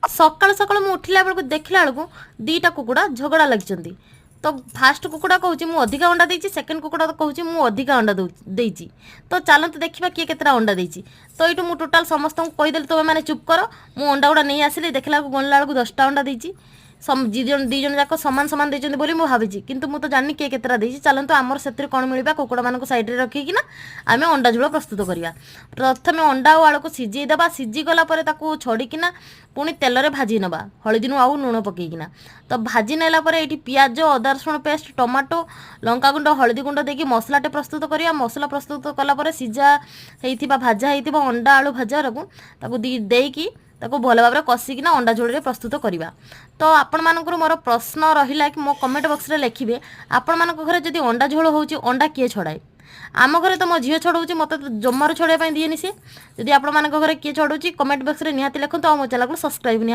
ସକାଳୁ ସକାଳୁ ମୁଁ ଉଠିଲା ବେଳକୁ ଦେଖିଲା ବେଳକୁ ଦୁଇଟା କୁକୁଡ଼ା ଝଗଡ଼ା ଲାଗିଛନ୍ତି। ତ ଫାଷ୍ଟ କୁକୁଡ଼ା କହୁଛି, ମୁଁ ଅଧିକା ଅଣ୍ଡା ଦେଇଛି। ସେକେଣ୍ଡ କୁକୁଡ଼ା କହୁଛି, ମୁଁ ଅଧିକା ଅଣ୍ଡା ଦେଇଛି। ତ ଚାଲନ୍ତୁ ଦେଖିବା କିଏ କେତେଟା ଅଣ୍ଡା ଦେଇଛି। ତ ଏଇଠୁ ମୁଁ ଟୋଟାଲ୍ ସମସ୍ତଙ୍କୁ କହିଦେଲି, ତୁମେ ମାନେ ଚୁପ୍ କର, ମୁଁ ଅଣ୍ଡା ଗୁଡ଼ା ନେଇ ଆସିଲି। ଦେଖିଲା ବେଳକୁ, ଗଣିଲା ବେଳକୁ 10ଟା ଅଣ୍ଡା ଦେଇଛି। ଦୁଇ ଜଣ ଯାକ ସମାନ ସମାନ ଦେଇଛନ୍ତି ବୋଲି ମୁଁ ଭାବିଛି, କିନ୍ତୁ ମୁଁ ତ ଜାଣିନି କିଏ କେତେଟା ଦେଇଛି। ଚାଲନ୍ତୁ, ଆମର ସେଥିରେ କ'ଣ ମିଳିବା? କୁକୁଡ଼ାମାନଙ୍କୁ ସାଇଡ଼୍ରେ ରଖିକିନା ଆମେ ଅଣ୍ଡା ଝୋଳ ପ୍ରସ୍ତୁତ କରିବା। ପ୍ରଥମେ ଅଣ୍ଡା ଆଉ ଆଳୁକୁ ସିଝେଇ ଦେବା। ସିଝିଗଲା ପରେ ତାକୁ ଛଡ଼ିକିନା ପୁଣି ତେଲରେ ଭାଜି ନେବା, ହଳଦୀ ଆଉ ଲୁଣ ପକେଇକିନା। ତ ଭାଜି ନେଲା ପରେ ଏଇଠି ପିଆଜ, ଅଦା ରସୁଣ ପେଷ୍ଟ, ଟମାଟୋ, ଲଙ୍କାଗୁଣ୍ଡ, ହଳଦୀ ଗୁଣ୍ଡ ଦେଇକି ମସଲାଟେ ପ୍ରସ୍ତୁତ କରିବା। ମସଲା ପ୍ରସ୍ତୁତ କଲା ପରେ ସିଝା ହେଇଥିବା, ଭାଜା ହେଇଥିବା ଅଣ୍ଡା ଆଳୁ ଭଜାକୁ ତାକୁ ଦେଇକି ତାକୁ ଭଲ ଭାବରେ କଷିକିନା ଅଣ୍ଡା ଝୋଳରେ ପ୍ରସ୍ତୁତ କରିବା। ତ ଆପଣମାନଙ୍କର ମୋର ପ୍ରଶ୍ନ ରହିଲା କି ମୋ କମେଣ୍ଟ ବକ୍ସରେ ଲେଖିବେ, ଆପଣମାନଙ୍କ ଘରେ ଯଦି ଅଣ୍ଡା ଝୋଳ ହେଉଛି, ଅଣ୍ଡା କିଏ ଛଡ଼ାଏ? ଆମ ଘରେ ତ ମୋ ଝିଅ ଛଡ଼ଉଛି। ମୋତେ ତ ଜମାରୁ ଛଡ଼େଇବା ପାଇଁ ଦିଏନି ସିଏ। ଯଦି ଆପଣମାନଙ୍କ ଘରେ କିଏ ଛଡ଼ଉଛି, କମେଣ୍ଟ ବକ୍ସରେ ନିହାତି ଲେଖନ୍ତୁ ଆଉ ମୋ ଚ୍ୟାନେଲକୁ ସବସ୍କ୍ରାଇବ୍ ନିହାତି